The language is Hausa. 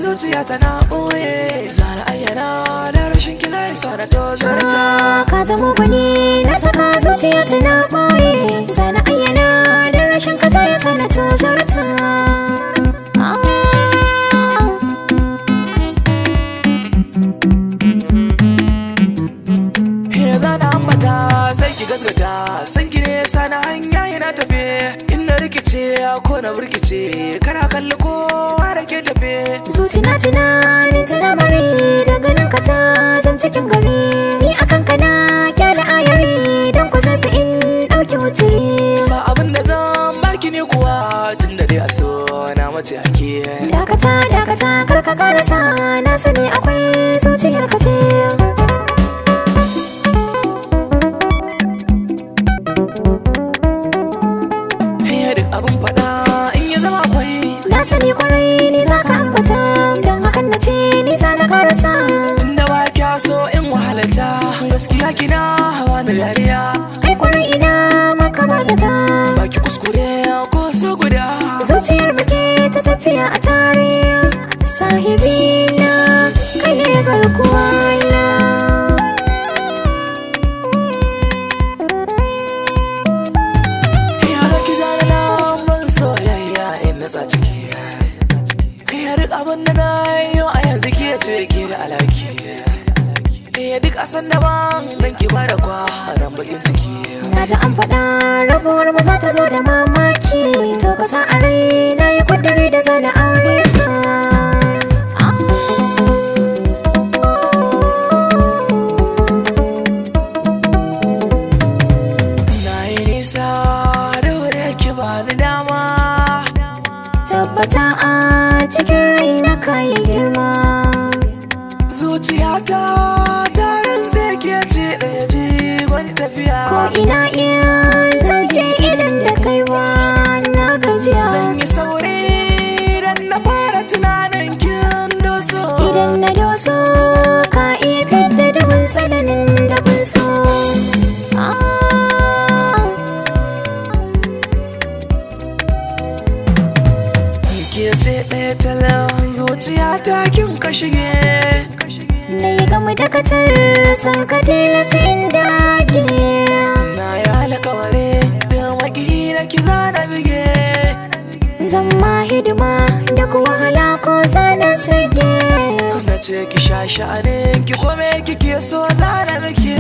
Zuciya tana ɓoye, zana ayyana da rashin ki zai sana tozarta. Ka zamo gwani na saka zuciya tana ɓoye, zana ayyana da rashin ka zai sana tozarta. Zana ambata sai ki gasgata, san ki ne sana hanya yana tafe. Inna rikice ko na burkice, kana kalli kowa da ke tafe. Zuci na tunanin tana bari, daga nan ka ta zan cikin gari. Ni akan ka na kyale ayari, don ku zafi in ɗauki wuturi. Ba abin da zan baki ne kuwa, tun da dai a so na mace ake. Dakata dakata kar ka karasa, na sani akwai zuciyar ka ce. Duk abin faɗa in ya zama akwai, na sani kwarai ni za ka ambata, don hakan na ce ni za na karasa. Tunda ba kya so in wahalata, gaskiya kina hawa na dariya. Ai kwarai ina maka bazata, baki kuskure ko so guda. Zuciyar muke ta tafiya a tare, sahibina kai ne garkuwa na. Yara ki zana lamban soyayya in na sa ciki. Ya duk abin da na yi a yanzu ke ce ke da alhaki. Ya duk a san daban dan ki bada kwanan bakin ciki. Na ji an faɗa rabuwar mu za ta zo da mamaki, to ka sa a rai na yi kudiri da zana aure ka. Na yi nisa da wuri ki bani dama. Tabbata a cikin rai na kayi girma. Zuciyata ta rantse ke ce ɗaya jigon tafiya. Ko ina in zance idan da kaiwa na gajiya. Zan yi sauri idan na fara tunanin kin doso. Idan na doso ka iya fidda dubin tsananin da kun so. Ke ce ɗaya talan zuciyata kin ka shige. Na yi gamu da katar san ka tilasta inda ke. Na yi alkawari da maki na ki zana bige. Zan ma hidima da kuwa wahala ko zana sage. Na ce ki sha sha'anin ki kome kike so zana miki.